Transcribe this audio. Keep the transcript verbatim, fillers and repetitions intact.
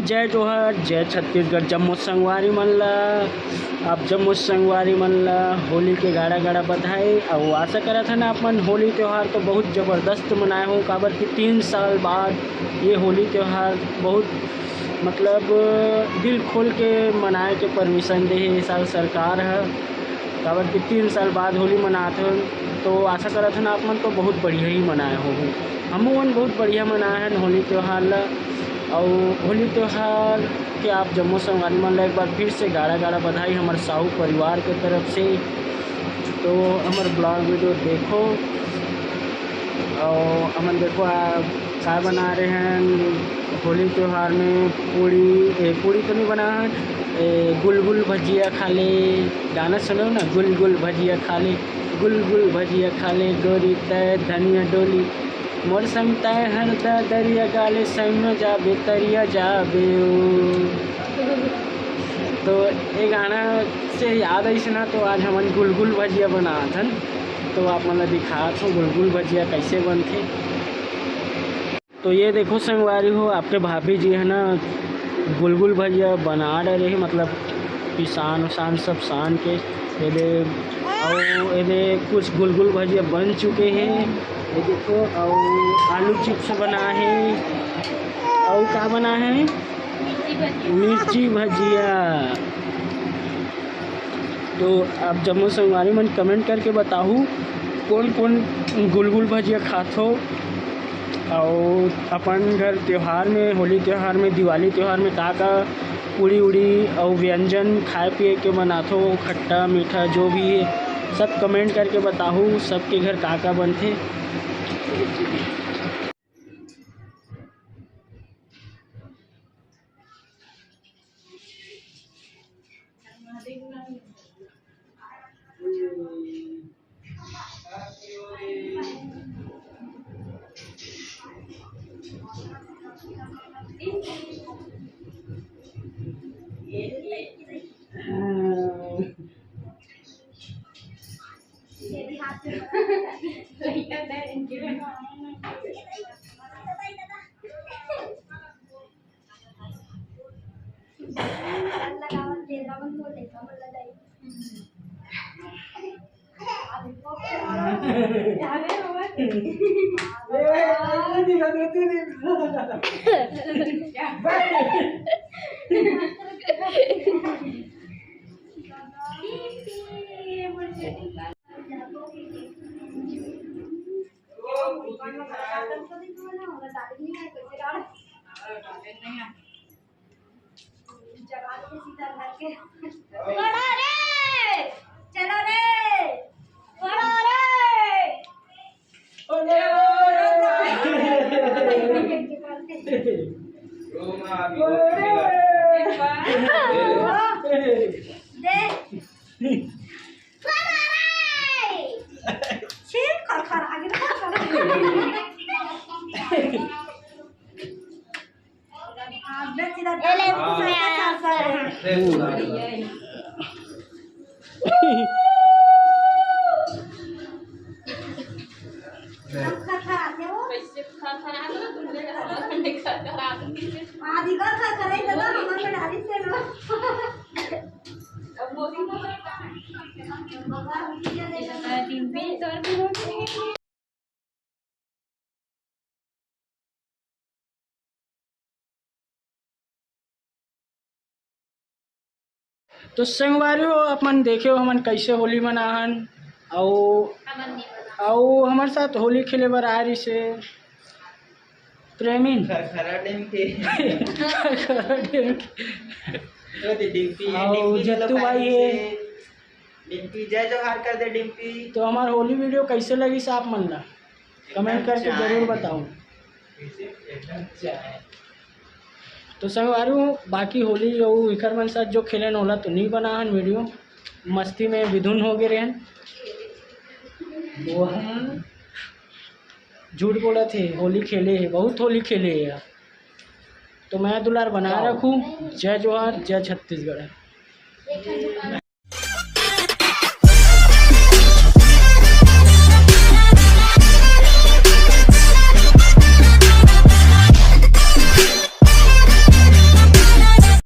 जय जोहार, जय छत्तीसगढ़, जम्मो संगवारी मन ला, आप जम्मो संगवारी मन ला होली के गाड़ा गाड़ा बधाई। अउ आशा करत हन आप मन होली त्योहार तो बहुत जबरदस्त मनाए हो, काबर कि तीन साल बाद ये होली त्योहार बहुत, मतलब, दिल खोल के मनाए के परमिशन दे हे ये साल सरकार ह। काबर कि तीन साल बाद होली मनात हन, तो आशा करत हन आप मन तो बहुत बढ़िया ही मनाए होहू। हमू मन बहुत बढ़िया मनाए हन होली त्योहार ला। अउ होली त्योहार के आप जम्मो संगवारी मन ला एक बार फिर से गाड़ा गाड़ा बधाई हमर साहू परिवार के तरफ से। तो हमर vlog video देखो, अउ हमन देखो आ, का बना रहे हैं होली त्योहार में। पूड़ी, ए, पूड़ी तो नहीं बना है, ए, गुलगुल भजिया खा ले। गाना सुनो ना, गुलगुल भजिया खा ले, गुलगुल भजिया खा ले, गोरी तय धनिया डोली, मोर संग तय हर द दरिया गाले, संग में जाबे तरिया जाबे ओ। तो ये गाना से याद आइस ना, तो आज हमन गुलगुल भजिया बनात हन। तो आप मन ला दिखात हूँ गुलगुल भजिया कैसे बनथे। तो ये देखो संगवारी हो, आपके भाभी जी है ना, गुलगुल भजिया बना डरे हे, मतलब पिसान उसान सब सान के। ये दे, अउ ये दे कुछ गुलगुल भजिया बन चुके हैं। ये देखो, अउ आलू चिप्स बना है, अउ का बना है, मिर्ची भजिया। तो आप जम्मो संगवारी मन comment करके बताहू, कौन कौन गुलगुल भजिया खाथो, अउ अपन घर त्योहार में, होली त्योहार में, दिवाली त्योहार में का का पूड़ी उड़ी अउ व्यंजन खाए पिए के बनाथो, खट्टा मीठा जो भी है, सब comment करके बताहू, सबके घर का का बनथे। पढ़ो रे, चलो रे, पढ़ो रे। दे। पढ़ो रे। छीन खर खर आगे खर खर। तो संगवारी हो, अपन देखे हो हमन कैसे होली मनाहन, अउ अउ हमर साथ होली खेले बर आ रही से प्रेमी। खरखरा डेम के। खरखरा डेम के। ओ दे डिम्पी, अउ डिम्पी जित्तू भाई हे। डिम्पी, जय जोहार कर दे डिम्पी। तो हमार होली video कैसे लगिस आप मन ला? Comment करके जरूर बताओ। तो संगवारी हो, बाकी होली अउ इखर मन साथ जो खेलेन ओला तो नहीं बनाहन video, मस्ती में विधुन हो गए रहन। वो हम झूठ बोलत हे, होली खेले हे, बहुत होली खेले हे यार। तो मैं दुलार बनाए रखूँ। जय जोहार, जय छत्तीसगढ़।